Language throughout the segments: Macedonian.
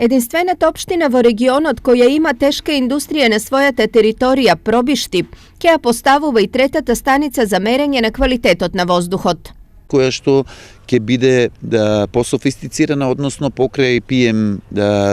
Единствената општина во регионот која има тешка индустрија на својата територија, Пробишти, ќе ја поставува и третата станица за мерење на квалитетот на воздухот, која што ќе биде пософистицирана, односно покрај PM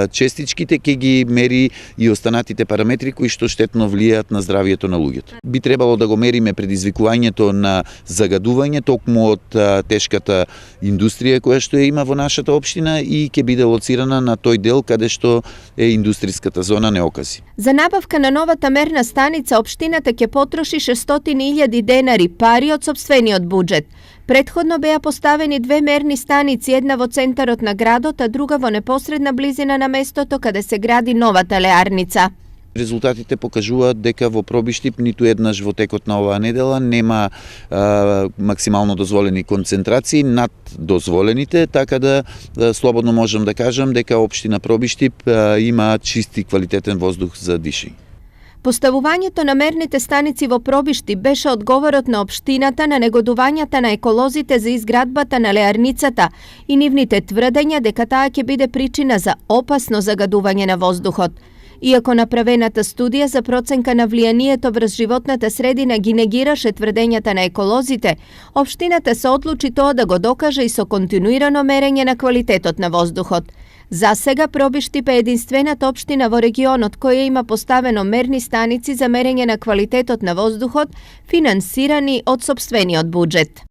честичките ќе ги мери и останатите параметри кои што штетно влијаат на здравието на луѓето. Би требало да го мериме предизвикувањето на загадување токму од тешката индустрија која што ја има во нашата општина и ќе биде лоцирана на тој дел каде што е индустриската зона Неокази. За набавка на новата мерна станица општината ќе потроши 600.000 денари, пари од сопствениот буџет. Претходно беа поставени две мерни станици, една во центарот на градот, а друга во непосредна близина на местото каде се гради новата леарница. Резултатите покажуваат дека во Пробишти ниту еднаш во текот на оваа недела нема максимално дозволени концентрации над дозволените, така да слободно можам да кажам дека општина Пробишти има чист и квалитетен воздух за дишење. Поставувањето на мерните станици во Пробишти беше одговорот на општината на негодувањата на еколозите за изградбата на леарницата и нивните тврдења дека таа ќе биде причина за опасно загадување на воздухот. Иако направената студија за проценка на влијанието врз животната средина ги негираше тврдењата на еколозите, општината се одлучи тоа да го докаже и со континуирано мерење на квалитетот на воздухот. За сега Пробишти е единствената општина во регионот која има поставено мерни станици за мерење на квалитетот на воздухот, финансирани од сопствениот буџет.